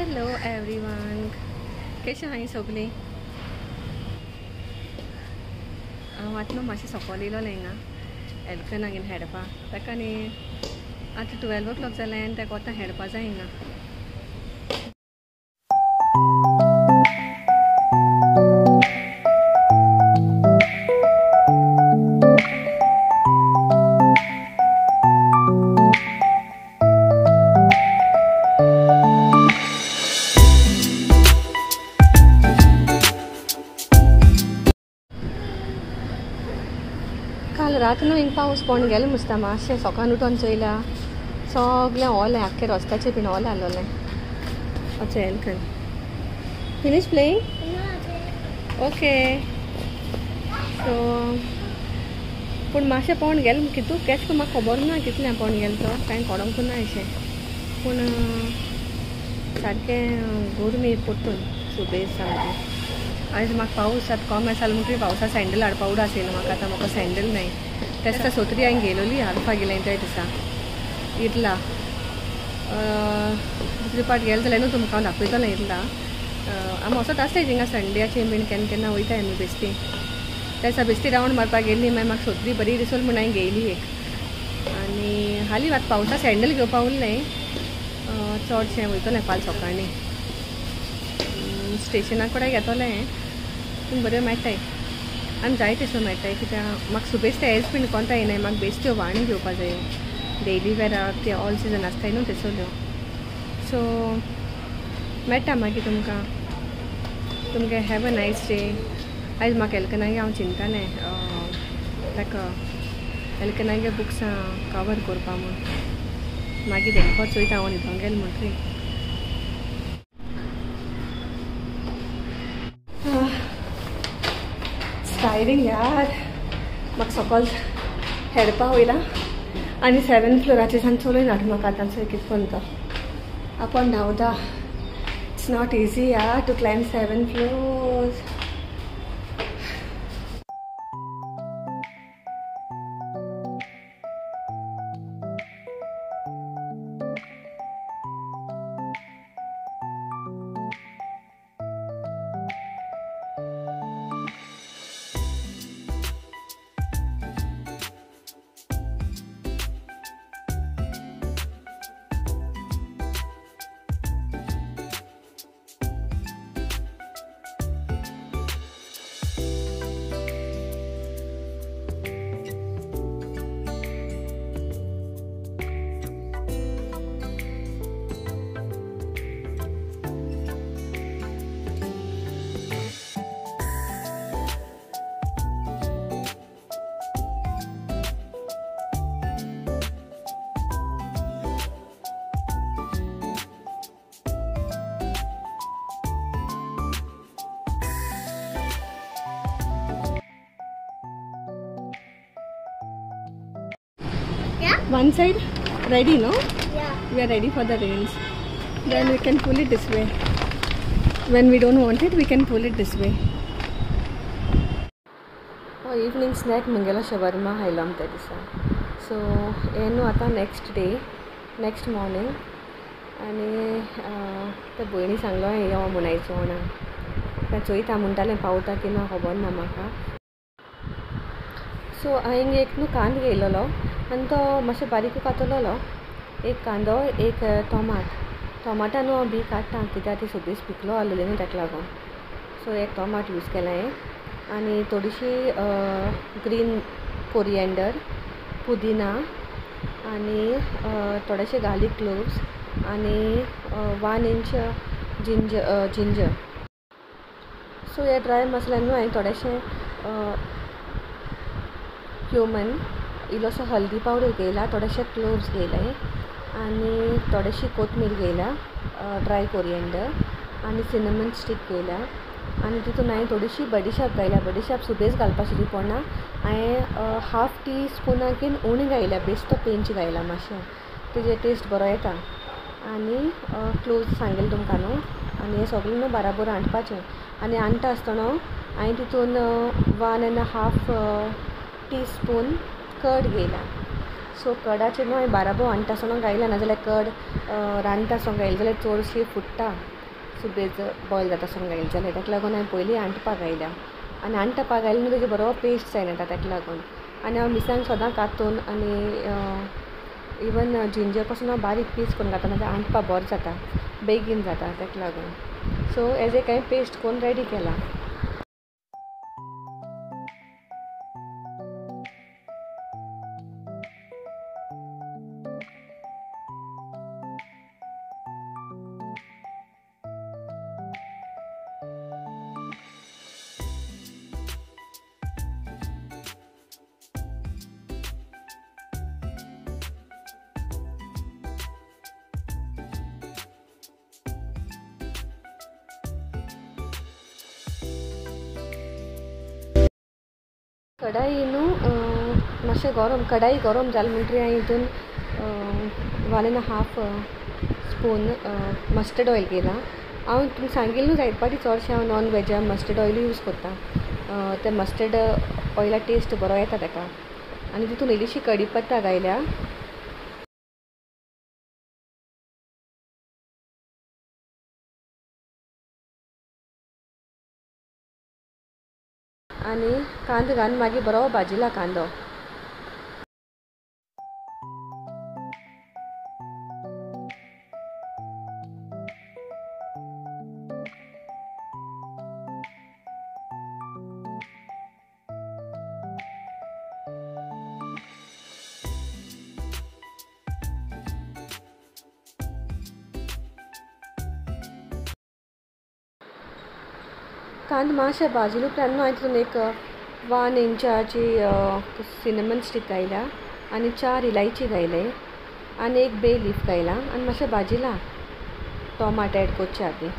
Hello everyone, कशें आहाय सगळीं? हांव आतां न्हू मातशें सकयल येयलोलें हिंगा एल्कनागेर हेडपा. ताका न्ही आतां 12 o'clock जालें आनी ताका आतां हेडपा जाय हिंगा. काल रात न्हू हिंग पावस पडून गेलो मुसता, मातशें सकाळ उठोन चोयला सगळें ओलें, आख्खें रस्त्याचें बीन ओलें आसलोलें. अच्छा Alcon finish playing? Okay. So पूण मातशें पडून गेलें कितू केश करून म्हाका खबर ना कितलें पडून गेलें तो, कांय कळोंक ना अशें. पूण सारकें गरमी परतून सुबेज सामकें. आयज म्हाका पावस आतां कम आसा म्हणटकीर पावसा सँडल हाडपा उडास येयलो म्हाका. आतां म्हाका सँडल नाय. त्या दिसा सोत्री हांवें घेयलोली हाडपा गेलें त्या दिसा इरला. दुसरे पाट गेले जाल्यार न्हू तुमकां हांव दाखयतलें इरला. आमी वचत आसताय थिंगा संडेचे बीन केन्ना केन्ना वयताय आमी बेश्टी. त्या दिसा बेश्टी रावंड मारपाक गेल्ली, मागीर म्हाका सोत्री बरी दिसली म्हूण हांवें घेयली एक. आनी हालीं आतां पावसा सँडल घेवपा उरलें चडशें वयतलें फाल्यां सकाळीं स्टेशना कडेन घेतलें पूण बऱ्यो मेळटाय आनी जाय तश्यो मेळटाय. कित्याक म्हाका सुबेज ते एज बीन कोंता येनाय, म्हाका बेश्ट्यो वाणी घेवपा जायो डेली वेराक, ते ऑल सिजन आसताय न्हू तेसोल्यो. सो मेळटा मागीर तुमकां. तुमगे have a nice day. आयज म्हाका एल्कनागे हांव चिंतालें ताका एल्कनागे बुक्सां कवर करपा म्हूण, मागीर तेंकां चोयता हांव न्हिदोंक गेलें म्हणटरी. टायरींग यार. म्हाका सकयल हेडपा वयला आनी 7 फ्लोराचेर सान चलून हाड म्हाका आतां चोय कितें करून तो आपण धांवता. It's not easy यार to climb 7 floors. One side ready, no? Yeah. We are ready for the rains. Then we can pull it this way. When we don't want it, we can pull it this way. Oh, evening snack mangela shawarma hailam त्या दिसा. So येनु आतां next day, next morning. आनी ते भयणी सांगलो यो म्हूण आयज जेवणाक. तें चोयता म्हणटालें पावता की ना खबर ना म्हाका. सो हांवें एक न्हू कांदो घेयलोलो आनी तो मातसो बारीक कातलोलो. एक कांदो, एक टोमाट. टोमाटा न्हू हांव बी काडटा कित्याक ती सुबेज पिकलो आसलेली न्हू ताका लागून. सो एक टोमाट यूज केला हांवें आनी थोडीशी ग्रीन कोरिएंडर, पुदिना आनी थोडेशे गार्लीक क्लोव्स आनी 1 इंच जिंजर. सो हे ड्राय मसाला न्हू हांवें थोडेशें क्युमन, इल्लोसो हल्दी पावडर घेयला, थोडेशे क्लोव्स घेयले आनी थोडेशी कोथमीर घेयला, ड्राय कोरिएंडर आनी सिनेमन स्टीक घेयला. आनी तितून हांवें थोडीशी बडीशेप घायल्या. बडीशेप सुबेज घालपाची पडना. हांवें हाफ टी स्पुनाकीन उणी घायल्या, बेश्टो पिंच घायला मातशें, तेजे टेस्ट बरो येता. आनी क्लोव्स सांगेलें तुमकां न्हू. आनी हें सगळें न्हू बाराबोर हांडपाचें. आनी हांडटा आसतना हांवें तितून 1.5 टी स्पून कर्ड घेयला. सो कडाचेर न्हू हांवें बाराबो आणटा आसतना गायला, नाजाल्यार कड रांदता आसतना गायली जाल्यार चडशी फुट्टा, सुबेज बॉयल जाता आसतना गायली जाल्यार. ताका लागून हांवें पयलीं आंटपाक गायल्या आनी आंटपाक गायलें न्हू तेजी बरो पेस्ट जायना ताका लागून. आनी हांव मिरसांग सदां कातून आनी इवन जिंजर पासून हांव बारीक पीस करून घालता, नाजाल्यार आंटपा बरें जाता, बेगीन जाता ताका लागून. सो एज एक हांवें पेस्ट करून रेडी केला. कढाई न्हू मातशें गरम, कढाई गरम जाली म्हणटरी हांवें हितून 1.5 स्पून मस्टर्ड ऑयल घेयलां. हांव तुमकां सांगिल्लें न्हू जायते फावटी चडशें हांव नॉन वेजा मस्टर्ड ऑयलूय यूज करता. तें मस्टर्ड ऑयला टेस्ट बरो येता ताका. आनी तितून इल्लीशी कडी पत्ता घायल्या. आनी कांदो घालून मागीर बरो भाजिला कांदो. कांदो मातशें भाजले उपरांत न्हू हांवें तितून एक 1 इंचाची सिनेमन स्टीक घायल्या आनी 4 इलायची घायले आनी एक बे लीफ घायला आनी मातशें भाजिला टोमाट एड करचे आदीं.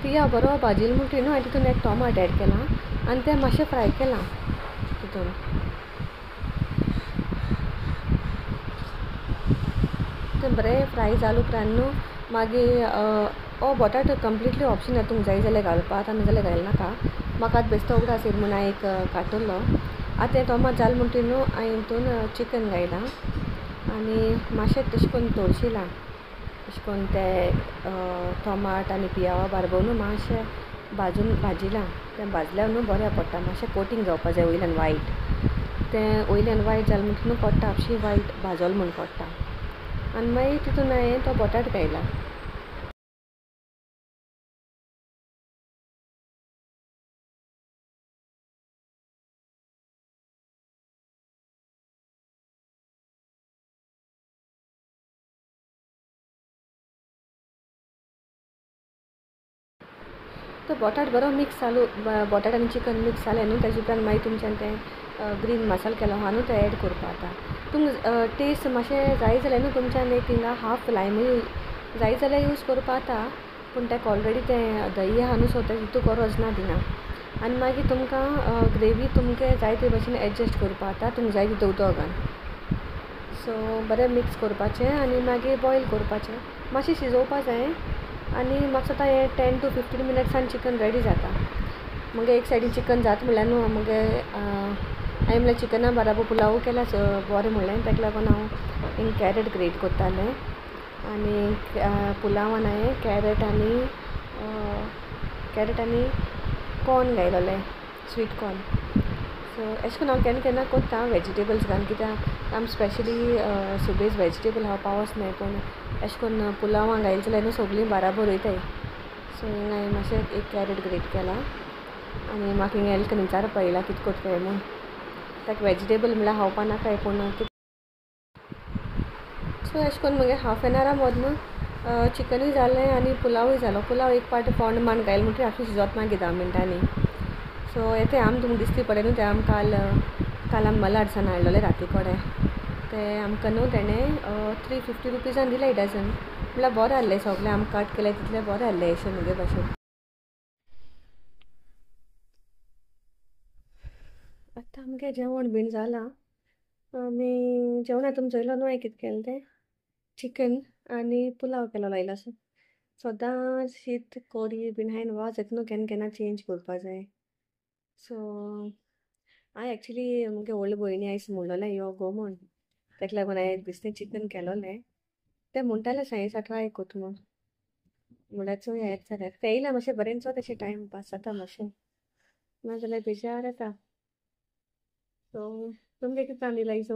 पिया बरो भाजिल म्हणटरी न्हू हांवें तितून एक टोमाट एड केला आनी तें मातशें फ्राय केलां तितून. तें बरें फ्राय जालें उपरांत न्हू मागीर हो बटाट कंप्लिटली ऑप्शनल, तुमकां जाय जाल्यार घालपाक आतां नाजाल्यार घालनाका. म्हाका आतां बेश्तो उगडास येयलो म्हूण हांवें एक कातरलो. आतां तें टोमाट जालें म्हणटरी न्हू हांवें तितून चिकन घायलां आनी मातशें तशें करून तळशिलां अशें करून ते टोमाट आनी पियावा बारबो न्हू मातशें भाजून भाजिलां. तें भाजल्यार न्हू बरें पडटा, मातशें कोटींग जावपा जाय वयल्यान वायट. तें वयल्यान वायट जालें म्हणटरी न्हू पडटा आपशी वायट भाजलो म्हूण पडटा. आनी मागीर तितून हांवें तो बटाट घायला. तो बटाट बरो मिक्स जालो, बटाट आनी चिकन मिक्स जालें न्हू तेजे उपरांत मागीर तुमच्यान तें ग्रीन मसाला केलो आहा न्हू तें एड करपा जाता. तुमकां टेस्ट मातशें जाय जाल्यार न्हू तुमच्यान एक हिंगा हाफ लायमूय जाय जाल्यार यूज करपा जाता, पूण ताका ऑलरेडी तें दही आहा न्हू सो तें तितू गरज ना दिना. आनी मागीर तुमकां ग्रेवी तुमकां जाय ते भशेन एडजस्ट करपा जाता, तुमकां जाय तितू उदक घालून. सो बरें मिक्स करपाचें आनी मागीर बॉयल करपाचें, मातशें शिजोवपा जाय. आनी म्हाका दिसता हें 10 to 15 मिनट्सान चिकन रेडी जाता. मगे एक सायडीन चिकन जाता म्हणल्यार न्हू मगे हांवें म्हणल्यार चिकना बाराबर पुलाव केला बरें म्हणलें, ताका लागून हांव हिंग कॅरट ग्रेट करतालें आनी पुलावान हांवें कॅरट आनी कॉर्न घायलोलें, स्वीट कॉर्न. सो अशें करून हांव केन्ना केन्ना करता वेजिटेबल्स घालून, कित्याक आमी स्पेशली सुबेज वेजिटेबल खावपा वचनाय, पूण अशें करून पुलावां घायलें जाल्यार न्हू सगळीं बाराबर वयताय. सो हिंगा हांवें मातशें एक कॅरट ग्रेट केला आनी म्हाका हिंगा एल्क विचारपा येयला कितें करता म्हूण. ताका वेजिटेबल म्हणल्यार खावपा नाकाय पूण. सो अशें करून मगे हाफ एन आवरा मदीं न्हू चिकनूय जालें आनी पुलावूय जालो. पुलाव एक पाट फोंड मान घायलें म्हणटरी आपशी शिजोत मागीर 10 मिनटांनी. सो येते आम तुमकां दिसती पडलें न्हू तें आम काल काल आमी मलाडसान हाडलेलें राती कडेन, तें आमकां न्हू तेणें 350 रुपीजान दिलें डजन. म्हणल्यार बरें आहलें सगळें आमकां काट केलें तितलें बरें आहलें अशें म्हगे भाशेन. आतां आमगें जेवण बीन जालां आनी जेवणा तुमी चोयलो न्हू हांवें कितें केलें तें, चिकन आनी पुलाव केलो इल्लोसो. सदांच शीत कोडी बीन हांवें वाज येता न्हू, केन्ना केन्ना चेंज करपा जाय. सो हांवें एक्चुली मुगे व्हडले भयणी आयज म्हणलोलें यो गो म्हूण, ताका लागून हांवें बेश्टें चिकन केलोलें. तें म्हणटालें सायन्सा ट्राय कोत म्हूण, म्हणल्यार चोया येता जाल्यार तें येयल्यार मातशें बरेंचो तशें टायम पास जाता मातशें, नाजाल्यार बेजार येता. सो तुमगे कितें रांदिलें आयज?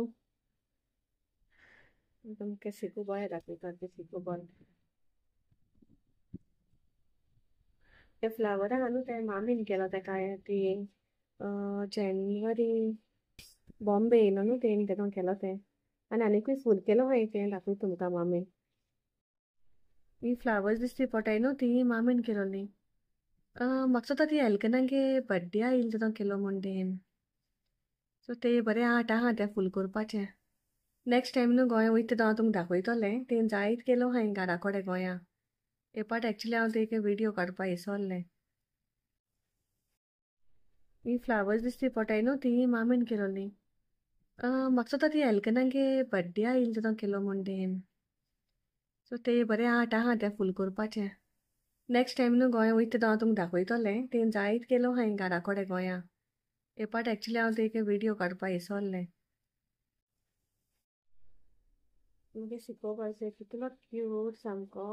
तुमकां सिकू बॉय दाखयता, ते सिकू बॉय ते फ्लावरां न्हू ते मामीन केलो तेका ती जनवरी बॉम्बे येयलो न्हू तेणी तेदों केलो तें. आनी आनीकूय फूल केलो हांवें तें दाखयता तुमकां मामीन. ही फ्लावर्स दिसती पोटाय न्हू ती मामीन केलोली. म्हाका दिसता ती एल्कनागे बड्डे आयिल्लो तेदों केलो म्हूण तेणें. सो ते बरें आर्ट आहा तें फूल करपाचें. नेक्स्ट टायम न्हू गोंया वयता तेदों हांव तुमकां दाखयतलें. तेणें जायत केलो हांवें घरा कडेन गोंया. हे पाट एक्चुली हांव ते एक व्हिडियो काडपा विसरलें. ही फ्लावर्स दिसती पोटाय न्हू ती मामीन केलोली. म्हाका दिसता ती एल्कनागे बड्डे आयिल्लो तेदों केलो म्हूण तेणें. सो ते बरें आर्ट आहा तें फूल करपाचें. नेक्स्ट टायम न्हू गोंया वयता तेदों हांव तुमकां दाखयतलें. तेणें जायत केलो हांवें घरा कडेन गोंया. हे पाट एक्चुली हांव ते एक व्हिडियो काडपा विसरलें. मुगे शिकोवपाचें कितलो क्यूट सामको.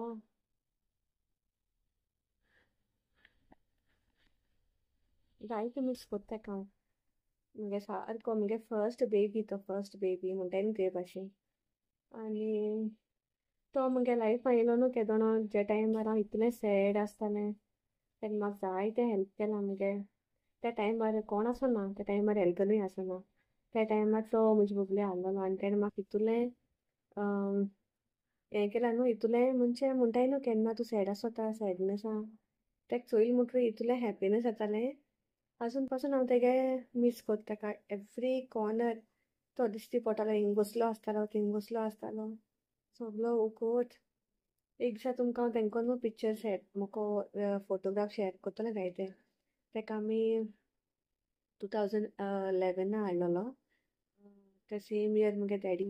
जायते मिस कोत्ता तेका हांव. मुगे सारको मुगे फर्स्ट बेबी, तो फर्स्ट बेबी म्हणटाय न्हू ते भाशेन. आनी तो मुगे लायफान येयलो न्हू केदोणो, जे टायमार हांव इतलें सॅड आसतालें तेन्ना म्हाका जायतें हेल्प केलां मुगे. त्या टायमार कोण आसना, त्या टायमार हेल्पनूय आसना. त्या टायमार तो म्हजे बोगले आहलोलो आनी तेणें म्हाका इतलें हें केलां न्हू, इतलें म्हणजे म्हणटाय न्हू केन्ना तूं सॅड आसता सॅडनेस आहा तेका चोयल म्हणटकीर इतलें हॅप्पीनस जातालें. आजून पासून हांव तेगे मीस कोत्ता तेका. एवरी कॉर्नर तो दिश्टी पडटालो, हिंग बसलो आसतालो थिंग बसलो आसतालो सगलो उकोत. एक दिसा तुमकां हांव तेंको न्हू पिक्चर शेयर म्हाका फोटोग्राफ शेयर करतलें जायते. तेका आमी 2011 हाडलेलो. ते सेम इयर मुगे डॅडी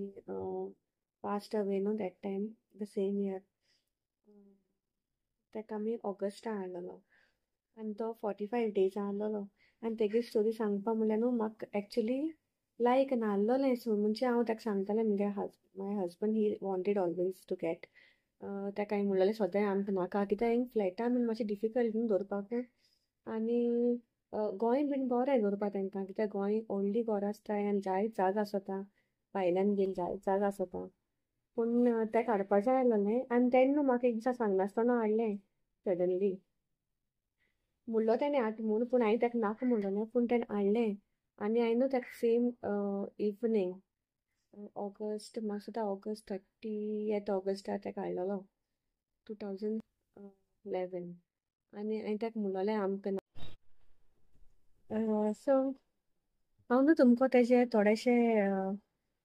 पास्ट अवे न्हू that time, the same year. तेका आमी ऑगस्टा हाडलेलो आनी तो 45 डेज आहलोलो. आनी तेगे स्टोरी सांगपा म्हणल्यार न्हू म्हाका एक्चुली लायक नाहलोलें. सो म्हणजे हांव ताका सांगतालें मुगे my husband he wanted always to get. ताका हांवें म्हणलेलें सदांय आमकां नाका, कित्याक हिंग फ्लॅटान बीन मातशें डिफिकल्ट न्हू दवरपाक. आनी गोंय बीन बरें दवरपा तांकां, कित्याक गोंय व्हडली घरां आसताय आनी जायत जागा आसता, भायल्यान बीन जायत जागा आसता. पूण तेका हाडपा जाय आहलोलें. आनी तेणें न्हू म्हाका एक दिसा सांगनासतना हाडलें सडनली. म्हणलो तेणें हाड म्हूण, पूण हांवें ताका नाका म्हणलोलें, पूण तेणें हाडलें. आनी हांवें न्हू ताका सेम इवनींग ऑगस्ट म्हाका दिसता ऑगस्ट 30 ऑगस्टाक ताका हाडलेलो 2011. आनी हांवें ताका म्हणलोलें आमकां ना. सो हांव न्हू तुमकां तेजे थोडेशे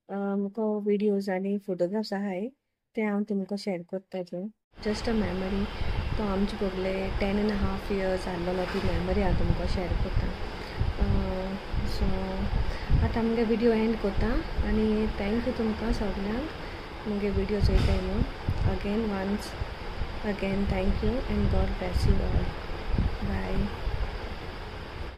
म्हाका विडियोज आनी फोटोग्राफ्स आहाय ते हांव तुमकां शेयर कोत्ता. जस्ट अ मेमरी, तो आमचे बगले 10.5 इयर्स आहलोलो ती मेमरी हांव तुमकां शेयर कोत्ता. सो आतां मुगे विडियो एंड कोत्ता आनी thank you तुमकां सगल्यांक मुगे विडियो चोयताय न्हू. Again once again thank you and God bless you all. Bye.